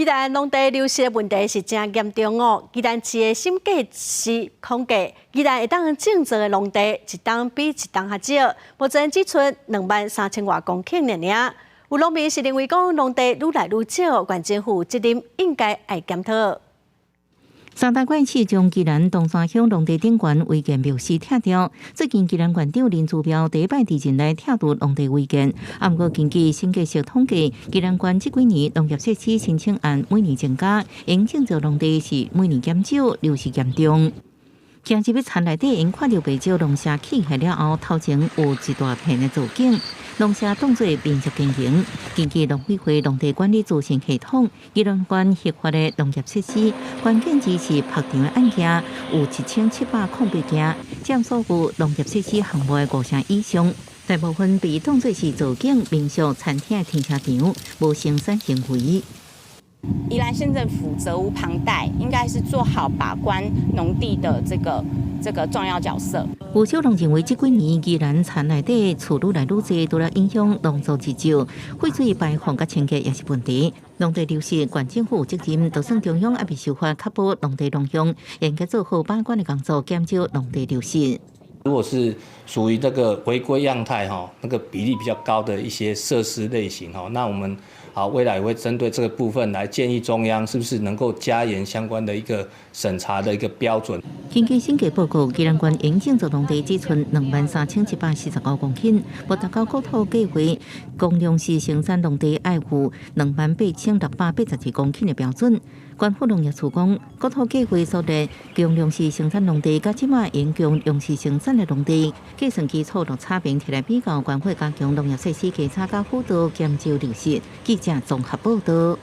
蘭農地流失的問題是誠嚴重哦。宜蘭市的審計師統計，宜蘭會當種作的農地一冬比一冬較少，目前只賰23,000外公頃爾爾。有農民是認為講農地愈來愈少，縣政府責任應該愛檢討。三大縣市將宜蘭東山鄉農地頂懸違建標示拆掉。最近宜蘭縣長林姿妙第一擺佇任內拆除農地違建。啊，毋過根據審計署統計，宜蘭縣這幾年農業設施申請案每年增加，應種作農地是每年減少，流失嚴重。行入去田內底，𪜶看著袂少農舍起來了後，頭前有一大片的造景，農舍當做民宿經營。根據農委會農地管理資訊系統，宜蘭縣核發的農業設施，關鍵字是曝場的案件有1708件，佔所有農業設施項目的五成以上。大部分被當做是造景、民宿、餐廳的停車場，無生產行為。宜蘭縣政府責無旁貸，應該是做好把關農地的這個重要角色。有小農認為，這幾年宜蘭田內底厝愈來愈濟，除了影響農作物少，廢水排放佮清潔也是問題。農地流失，縣政府有責任，就算中央猶未修法確保農地農用，應該做好把關的工作，減少農地流失。如果是屬於這個違規樣態哈，那個比例比較高的一些設施類型哈，那我們好未來會針對這個部分來建議中央，是不是能夠加嚴相關的一個審查的一個標準。根據審計報告，宜蘭縣應種作農地只賰23,745公頃，無達到國土計劃供糧食生產農地愛有28,682公頃的標準。縣府農業處講，國土計劃所列供糧食生產農地，佮這馬應供糧食生產的農地，計算基礎落差別提來比較，縣府加強農業設施稽查佮輔導，減少流失。記者綜合報道。